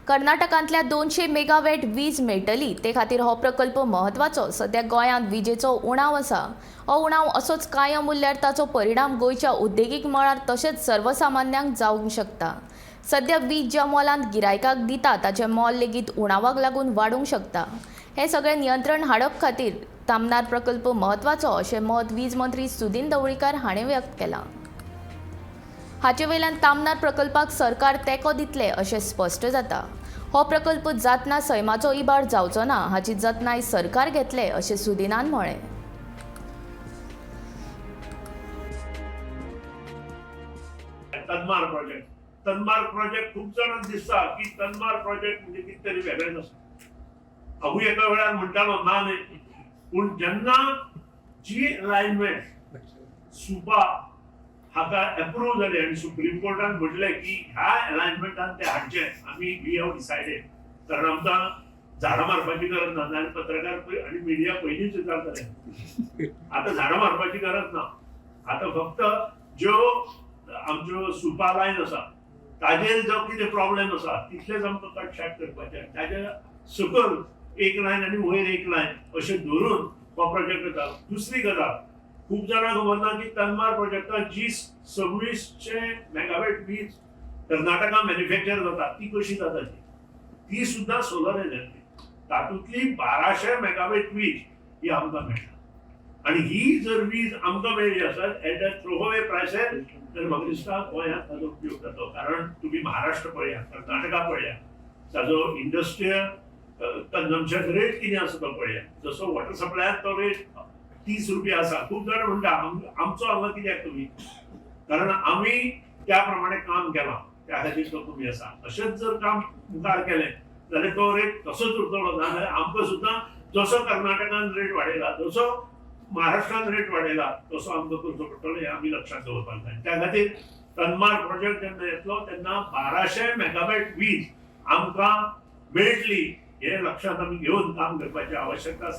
कर्नाटकांतल्या 200 मेगावॅट वीज मेळटली, ते खातीर हो प्रकल्प म्हत्वाचो. सध्या गोंयांत विजेचो उणाव आसा. हो उणाव असोच कायम उरल्यार ताचो परिणाम गोंयच्या उद्देगीक मळार तशेंच सर्वसामान्यांक जावंक शकता. सध्या वीज ज्या मोलांत गिरायकाक दिता ताचें मोल लेगीत उणावाक लागून वाडूंक शकता. हें सगळें नियंत्रण हाडप खातीर तामनार प्रकल्प म्हत्वाचो, अशें मत वीज मंत्री सुदिन ढवळीकार हाणें व्यक्त केलां. हाचे वयल्यान तामनार प्रकल्पाक सरकार तेंको दितले अशें स्पश्ट जाता. हो प्रकल्प जातना सैमाचो इबाड जावचो ना हाची जतनाय सरकार घेतले, अशें सुदिनान म्हळें. तन्मार प्रोजेक्ट, तन्मार प्रोजेक्ट, खूप जाणांक दिसता की तन्मार प्रोजेक्ट म्हणजे कितें तरी वेगळेंच आसा. हांवूय एका वेळार म्हणटालो, ना न्ही, पूण जेन्ना जी अलायनमेंट सुपा हाका एप्रूव जाली आनी सुप्रीम कोर्टान म्हटलें की ह्या अलायनमेंटान ते हाडचे, आमी we have decided, कारण आमकां झाडां मारपाची गरज ना. नाजाल्यार पत्रकार आनी मिडिया पयलींच विचारतले. आतां झाडां मारपाची गरज ना. आतां फक्त ज्यो आमच्यो सुपा लायन आसा ताजेर जो कितें प्रॉब्लेम आसा तितलेच आमकां कट शार्ट करपाचे. ताज्या सकयल एक लायन आनी वयर एक लायन अशें धरून हो प्रोजेक्ट वता. दुसरी गजाल, खूब जाणांक खबर ना की तन्मार प्रोजेक्टात जी 2600 मेगावेट वीज कर्नाटका मॅन्युफॅक्चर जाता, ती कशी जाता? ती ती सुद्दां सोलर एनर्जी. तातूंतली 1200 मेगावेट वीज ही आमकां मेळटा आनी ही जर वीज आमकां मेळ्ळी आसत at a throw away prices तर म्हाका दिसता गोंयांत ताजो उपयोग जातलो. कारण तुमी महाराष्ट्र पळया, कर्नाटका पळया, ताजो इंडस्ट्रियल कन्जम्पशन रेट कितें आसा तो पळया. जसो वॉटर सप्लायात तो रेट 30 रुपया आसा, खूब जाण म्हणटा, आमचो हांगा कित्याक कमी? कारण आमी त्या प्रमाणे काम केलां, त्या खातीर तो कमी आसा. अशेंच जर काम मुखार केलें जाल्यार तो रेट तसोच उरतलो. ना जाल्यार आमकां सुद्दां जसो कर्नाटकान रेट वाडयला, जसो महाराष्ट्रान रेट वाडयला, तसो आमकां करचो पडटलो, हें आमी लक्षांत दवरपाक जाय. त्या खातीर तन्मार प्रोजेक्ट जेन्ना येतलो तेन्ना 1200 मेगावॅट वीज आमकां मेळटली, हें लक्षांत आमी घेवन काम करपाची आवश्यकता आसा.